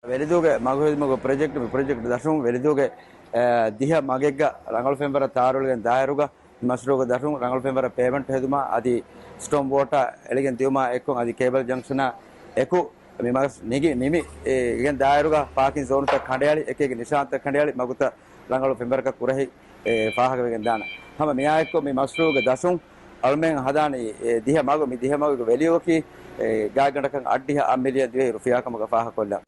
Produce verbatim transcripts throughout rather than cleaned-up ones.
ވެލިދޫގެ މަގު ހެދުމުގެ ޕްރޮޖެކްޓް، މި ޕްރޮޖެކްޓް ދަށުން ވެލިދޫގެ، އެ، ދިހަ މަގެއްގަ ރަނގަޅު ފެންވަރަށް ތާރުއެޅިގެން ދާއިރުގަ، މަޝްރޫޢުގެ ދަށުން ރަނގަޅު ފެންވަރަށް ޕޭވަންޓް ހެދުމާ އަދި ސްޓޯމް ވޯޓާ އެޅިގެން ދިއުމާ އެއްކޮށް އަދި ކޭބަލް ޖަންކްޝަނާ އެކު މި މަގަށް ނިގި ނިމި، އެ، ގެން ދާއިރުގަ ޕާކިން ޒޯނުތައް ކަނޑައަޅި، އެކި އެކި ނިޝާންތައް ކަނޑައަޅި، މަގުތައް ރަނގަޅު ފެންވަރަކަށް ކުރަހި، އެ، ފާހަގަވެގެން ދާނެ. ހަމަ މިއާއެއްކޮށް މި މަޝްރޫޢުގެ ދަށުން އަޅުމެން ހަދާނީ، އެ، ދިހަ މަގު، މި ދިހަ މަގުގެ ވެލިއުއަކީ، އެ، ގާތްގަނޑަކަށް އަށްޑިހަ އަށް މިލިއަން ދިވެހި ރުފިޔާ ކަމުގަ ފާހަގަކޮށްލާ.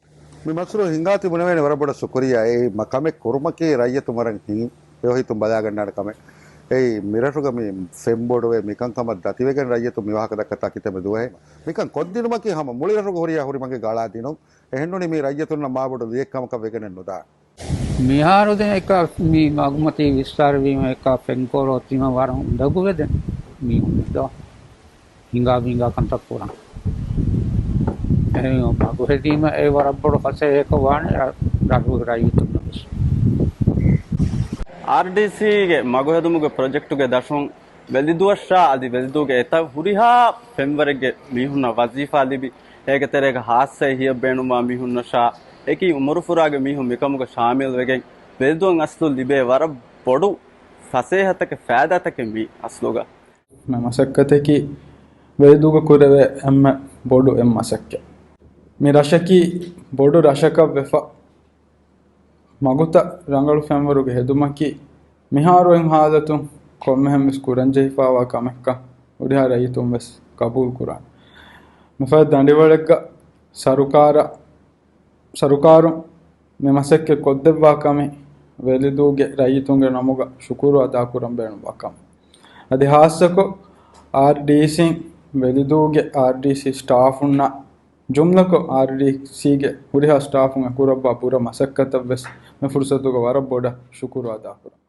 މި މަޝްރޫޢު ހިނގާ ތިބުނެވޭނެ ވަރަށް ބޮޑަށް ޝުކުރިއްޔާ. އެއީ މަ-، ކަމެއް ކުރުމަކީ ރައްޔިތުން ވަރަށް ހިތް ހެޔޮ ހިތުން ބަލާގަންނާނެ ކަމެއް. އެއީ މިރަށުގަ މި ފެންބޮޑުވެ މިކަންކަމަށް ދަތިވެގެން ރައްޔިތުން މި ވާހަކަ ދައްކާ ތަކެތި މެދުވޭ. މިކަން ކޮށްދިނުމަކީ ހަމަ މުޅި ރަށުގަ ހުރިހާ ހުރި މަގެއް ގަޅާދިނުން. އެހެންނޫނީ މީ ރައްޔިތުންނަށް މާބޮޑު ލިޔެއްކަމަކަށް ވެގެނެއް ނުދާނެ. މިހާރު ދެން އެކަ މި މަގުމަތީ ވިއްސާރަވީމަ އެކަ ފެންކޯރޯ ތިމަ ވަރަށް އުނދަގޫވެ ދެން މީ އުނދަ ހިނގާ ބިނގާ ކަންތައް ކުރަން. އެހެން މަގު ހެދީމަ އެ ވަރަށް ބޮޑު ފަސޭހައަކަށް ވާނެ ރަށުގެ ރައްޔިތުންނަށް ވެސް. އާރްޑީސީގެ މަގު ހެދުމުގެ ޕްރޮޖެކްޓުގެ ދަށުން ވެލިދޫއަށާ އަދި ވެލިދޫގެ އެތައް ހުރިހާ ފެންވަރެއްގެ މީހުންނަށް ވަޒީފާ ލިބި، އޭގެ ތެރޭގަ ހާއްސަ އެހީއަށް ބޭނުންވާ މީހުންނަށާ އެކި އުމުރުފުރާގެ މީހުން މިކަމުގަ ޝާމިލް ވެގެން ވެލިދޫއަށް އަސްލު ލިބޭ ވަރަށް ބޮޑު ފަސޭހަތަކެއް ފައިދާތަކެއް މީ އަސްލުގަ. މި މަސައްކަތަކީ ވެލިދޫގަ ކުރެވޭ އެންމެ ބޮޑު އެއް މަސައްކަތް. މި ރަށަކީ ބޮޑު ރަށަކަށް ވެފަ. މަގުތައް ރަނގަޅު ފެންވަރުގެ ހެދުމަކީ މިހާރު އިން ހާލަތުން ކޮންމެހެން ވެސް ކުރަންޖެހިފާވާ ކަމެއްކަން ހުރިހާ ރައްޔިތުން ވެސް ޤަބޫލު ކުރާނެ. މިފަދަ ދަނޑިވަޅެއްގަ ސަރުކާރަށް، ސަރުކާރުން މި މަސައްކަތް ކޮށްދެއްވާ ކަމެއް ވެލިދޫގެ ރައްޔިތުންގެ ނަމުގަ ޝުކުރު އަދާކުރަން ބޭނުންވާ ކަމަށް. އަދި ހާއްސަކޮށް އާރްޑީސީން ވެލިދޫގެ އާރްޑީސީ ސްޓާފުންނަށް ޖުމްލަކޮށް އާރްޑީސީގެ ހުރިހާ ސްޓާފުން އެކުރައްވާ ބުރަ މަސައްކަތަށް ވެސް މި ފުރުސަތުގަ ވަރަށް ބޮޑަށް ޝުކުރު އަދާކުރަން.